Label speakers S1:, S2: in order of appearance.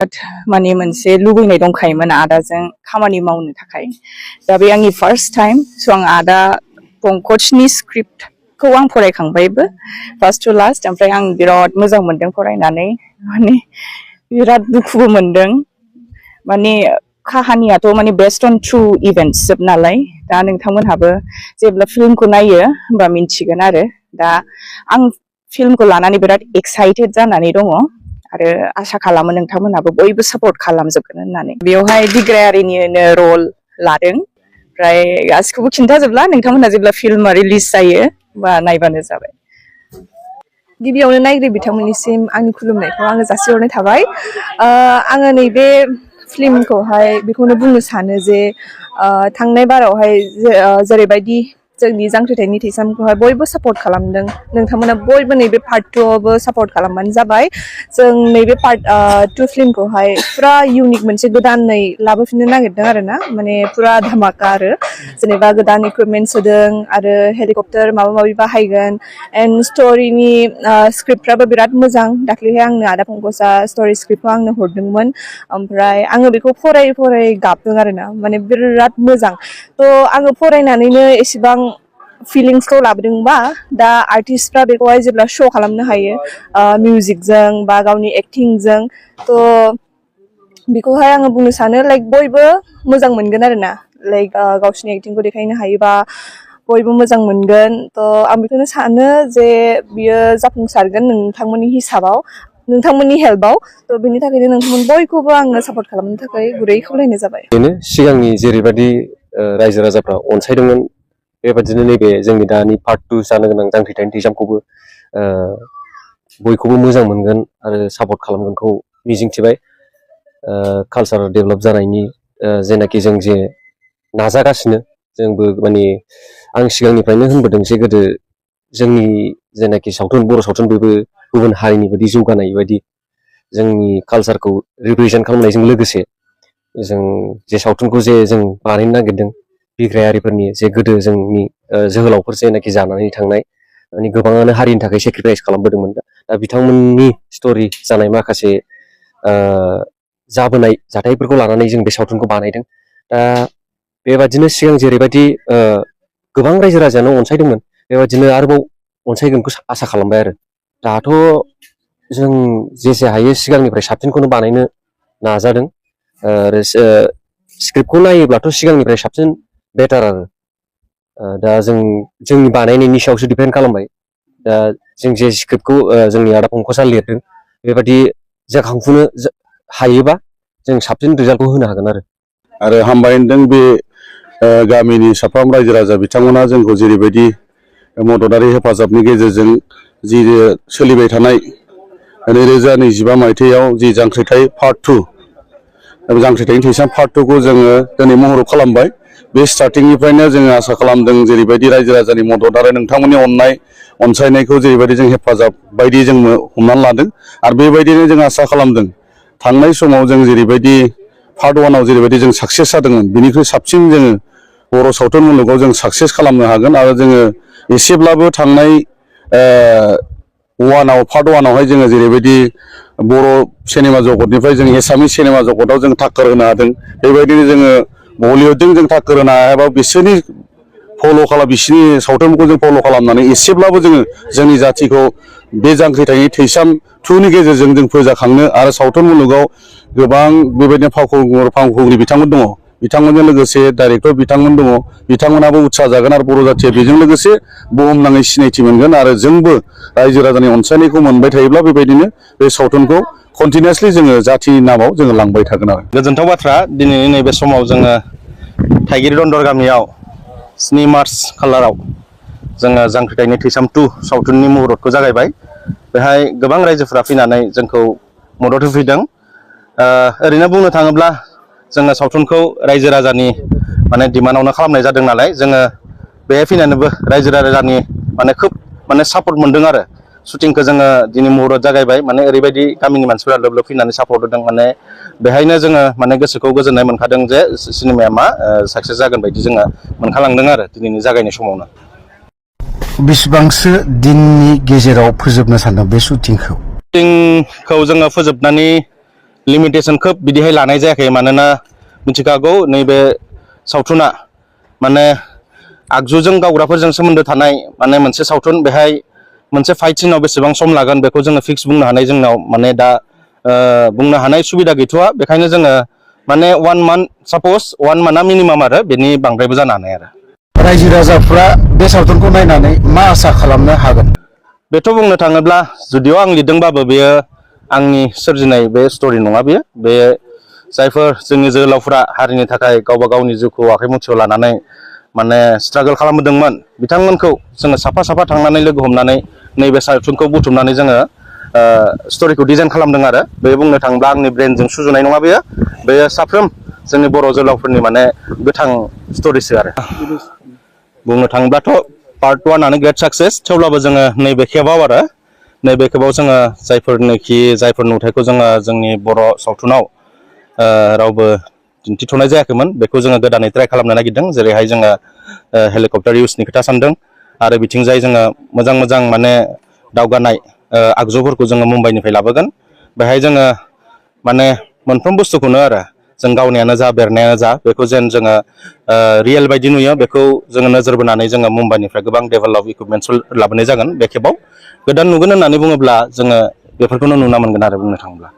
S1: माने मोनसे लुबैनाय दंखायोमोन आदाजों खामानि मावनो थाखाय दा बे आंनि फार्स्ट टाइम स' आं आदा पंकजनि स्क्रिप्टखौ आं फरायखांबायबो फार्स्ट टु लास्ट ओमफ्राय आं बिराद मोजां मोनदों फरायनानै माने बिराद दुखुबो मोनदों माने काहानियाथ' माने बेस्ड अन ट्रु इभेन्ट्स जोब नालाय दा नोंथांमोनहाबो जेब्ला फिल्मखौ नायो होमबा मिन्थिगोन आरो दा आं फिल्मखौ लानानै बिराद एक्साइटेड जानानै दङ आरो आसा खालामो नोंथांमोनहाबो बयबो सापर्ट खालामजोबगोन होननानै बेवहाय बिग्रायारिनिनो रल लादों ओमफ्राय गासिखौबो खिन्थाजोबला नोंथांमोनहा जेब्ला फिल्मा रिलिज जायो बा नायबानो जाबाय गिबियावनो नायग्रो बिथांमोननिसिम आंनि खुलुमनायखौ आङो जासिहरनाय थाबाय आङो नैबे फिल्मखौहाय बेखौनो बुंनो सानो जे थांनाय बारावहाय जेरैबायदि जोंनि जांख्रिथायनि थैसामखौहाय बयबो सापर्ट खालामदों नोंथांमोना बयबो नैबे पार्ट 2 आवबो सापर्ट खालामबानो जाबाय जों नैबे पार्ट 2 फिल्मखौहाय फुरा इउनिक मोनसे गोदानै लाबोफिननो नागिरदों आरो ना माने फुरा धामाका आरो जेनेबा गोदान इकुइपमेन्टस होदों आरो हेलिकप्टार माबा माबि बाहायगोन एन्ड स्ट'रिनि स्क्रिप्टफ्राबो बिराद मोजां दाख्लैहाय आंनो आदा पंकजआ स्ट'रि स्क्रिप्टखौ आंनो हरदोंमोन ओमफ्राय आङो बेखौ फरायै फरायै गाबदों आरो ना माने बिराद मोजां थ' आङो फरायनानैनो एसेबां फिलिंसखौ लाबोदोंबा दा आर्टिस्टफ्रा बेखौहाय जेब्ला श' खालामनो हायो मिउजिकजों बा गावनि एक्टिंजों थ' बेखौहाय आङो बुंनो सानो लाइक बयबो मोजां मोनगोन आरो ना लाइक गावसिनि एक्टिंखौ देखायनो हायोबा बयबो मोजां मोनगोन थ' आं बेखौनो सानो जे बियो जाफुंसारगोन नोंथांमोननि हिसाबाव नोंथांमोननि हेल्पआव थ' बेनि थाखायनो नोंथांमोन बयखौबो आङो सापर्ट खालामनो थाखाय गुरै खावलायनाय जाबाय
S2: बेनो सिगांनि जेरैबायदि रायजो राजाफ्रा अनसायदोंमोन बेबादिनो नैबे जोंनि दानि पार्ट 2 जानो गोनां जांख्रिथायनि थैसामखौबो बयखौबो मोजां मोनगोन आरो सापर्ट खालामगोनखौ मिजिंथिबाय कालचार डेभेलप जानायनि जेनाखि जों जे नाजागासिनो जोंबो माने आं सिगांनिफ्रायनो होनबोदों जे गोदो जोंनि जेनाखि सावथुन बर' सावथुन बेबो गुबुन हारिनि बायदि जौगानाय बायदि जोंनि कालचारखौ रिप्रेजेन्ट खालामनायजों लोगोसे जों जे सावथुनखौ जे जों बानायनो नागिरदों बिग्रायारिफोरनि जे गोदो जोंनि जोहोलावफोर जेनाखि जानानै थांनाय माने गोबाङानो हारिनि थाखाय सेक्रिफाइस खालामबोदोंमोन दा बिथांमोननि स्ट'रि जानाय माखासे जाबोनाय जाथायफोरखौ लानानै जों बे सावथुनखौ बानायदों दा बेबादिनो सिगां जेरैबायदि गोबां रायजो राजायानो अनसायदोंमोन बेबादिनो आरोबाव अनसायगोनखौ आसा खालामबाय आरो दाथ' जों जेसे हायो सिगांनिफ्राय साबसिनखौनो बानायनो नाजादों आरो स्क्रिप्टखौ नायोब्लाथ' सिगांनिफ्राय साबसिन बेटार आरो दा जोंनि बानायनायनि सायावसो डिपेन्ड खालामबाय दा जों जे स्क्रिप्टखौ जोंनि आदा पंकजआ लिरदों बेबायदि जाखांफुनो हायोबा जों साबसिन रिजाल्टखौ होनो हागोन आरो
S3: हामबाय होनदों बे गामिनि साफ्रोम रायजो राजा बिथांमोना जोंखौ जेरैबायदि मददारि हेफाजाबनि गेजेरजों जि सोलिबाय थानाय 2025 मायथाइयाव जि जांख्रिथाय पार्ट 2 जांख्रिथायनि थैसाम पार्ट 2 खौ जोङो दिनै महर खालामबाय बे स्टार्टिंनिफ्रायनो जोङो आसा खालामदों जेरैबायदि रायजो राजानि मदद आरो नोंथांमोननि अनसायनायखौ जेरैबायदि जों हेफाजाब बायदि जों हमनानै लादों आरो बेबायदिनो जों आसा खालामदों थांनाय समाव जों जेरैबायदि पार्ट 1 आव जेरैबायदि जों साक्सेस जादोंमोन बिनिख्रुइ साबसिन जोङो बर' सावथुन मुलुगाव जों साक्सेस खालामनो हागोन आरो जोङो एसेब्लाबो थांनाय पार्ट 1 आवहाय जोङो जेरैबायदि बर' सिनेमा जगतनिफ्राय जों एसामिस सिनेमा जगताव जों टाक्कर होनो हादों बेबायदिनो जोङो बलिउडजों जों टाक्कर होनो हायाबा बिसोरनि बिसोरनि सावथुनखौ जों फल' खालामनानै एसेब्लाबो जोङो जोंनि जाथिखौ बे जांख्रिथायनि थैसाम 2 नि गेजेरजों जों फोजाखांनो आरो सावथुन मुलुगाव गोबां बेबायदिनो फावखुंग्रि बिथांमोन दङ बिथांमोनजों लोगोसे डाइरेक्टर बिथांमोन दङ बिथांमोनाबो उत्साह जागोन आरो बर' जाथिया बेजों लोगोसे बुहुमनाङै सिनायथि मोनगोन आरो जोंबो रायजो राजानि अनसायनायखौ मोनबाय थायोब्ला बेबायदिनो बे सावथुनखौ कन्टिनिउसलि जोङो जाथिनि नामाव जोङो लांबाय थागोन आरो
S4: गोजोनथाव बाथ्रा दिनैनि नैबे समाव जोङो थाइगिरि दन्दर गामियाव 7 मार्च खालाराव जोङो जांख्रिथायनि थैसाम 2 सावथुननि मुहुरतखौ जागायबाय बेहाय गोबां रायजोफोरा फैनानै जोंखौ मदद होफैदों ओरैनो बुंनो थाङोब्ला जोङो सावथुनखौ रायजो राजानि माने डिमान्डआवनो खालामनाय जादों नालाय जोङो बेहाय फैनानैबो रायजो राजानि माने खोब माने सापर्ट मोनदों आरो शुटिंखौ जोङो दिनै मुहुरत जागायबाय माने ओरैबायदि गामिनि मानसिफोरा लोब लोब फैनानै सापर्ट होदों माने बेहायनो जोङो माने गोसोखौ गोजोननाय मोनखादों जे सिनेमाया साक्सेस जागोन बायदि जोङो मोनखालांदों आरो दिनैनि जागायनाय समावनो
S5: बेसेबांसो दिननि गेजेराव फोजोबनो सानदों बे शुटिंखौ
S4: जोङो फोजोबनानै लिमिटेसन खोब बिदिहाय लानाय जायाखै मानोना मिथिखागौ नैबे सावथुना माने आगजुजों गावग्राफोरजों सोमोन्दो थानाय माने मोनसे सावथुन बेहाय मोनसे फाइट सिनाव बेसेबां सम लागोन बेखौ जोङो फिक्स बुंनो हानाय जोंनाव माने दा बुंनो हानाय सुबिदा गैथ'वा बेखायनो जोङो माने 1 मान्थ साप'ज 1 मान्थआ मिनिमाम आरो बेनि बांद्रायबो जानो हानाय आरो
S5: रायजो राजाफ्रा बे सावथुनखौ नायनानै मा आसा खालामनो हागोन
S4: बेथ' बुंनो थाङोब्ला जुदिअ आं लिरदोंबाबो बेयो आंनि सोरजिनाय बे स्ट'रि नङा बे जायफोर जोंनि जोहोलावफोरा हारिनि थाखाय गावबा गावनि जिउखौ आखाइ मुथियाव लानानै माने स्ट्रागल खालामबोदोंमोन बिथांमोनखौ जोङो साफा साफा थांनानै लोगो हमनानै नैबे सावथुनखौ बुथुमनानै जोङो स्ट'रिखौ डिजाइन खालामदों आरो बे बुंनो थाङोब्ला आंनि ब्रेनजों सुजुनाय नङा बेयो साफ्रोम जोंनि बर' जोहोलावफोरनि माने गोथां स्ट'रिसो आरो बुंनो थाङोब्लाथ' पार्ट 1आनो ग्रेट साक्सेस थेवब्लाबो जोङो नैबे खेबाव जोङो जायफोर नुथायखौ जोङो जोंनि बर' सावथुनाव रावबो दिन्थिथ'नाय जायाखैमोन बेखौ जोङो गोदानै ट्राइ खालामनो नागिरदों जेरैहाय जोङो हेलिकप्टार इउसनि खोथा सानदों आरो बिथिंजाय जोङो मोजां माने दावगानाय आगजुफोरखौ जोङो मुम्बाइनिफ्राय लाबोगोन बेहाय जोङो माने मोनफ्रोम बुस्थुखौनो आरो जों गावनियानो जा बेरनायानो जा बेखौ जेन जोङो रियेल बायदि नुयो बेखौ जोङो नोजोर बोनानै जोङो मुम्बाइनिफ्राय गोबां डेभेलप इकुइपमेन्टस लाबोनाय जागोन बे खेबाव गोदान नुगोन होननानै बुङोब्ला जोङो बेफोरखौनो नुना मोनगोन आरो बुंनो थाङोब्ला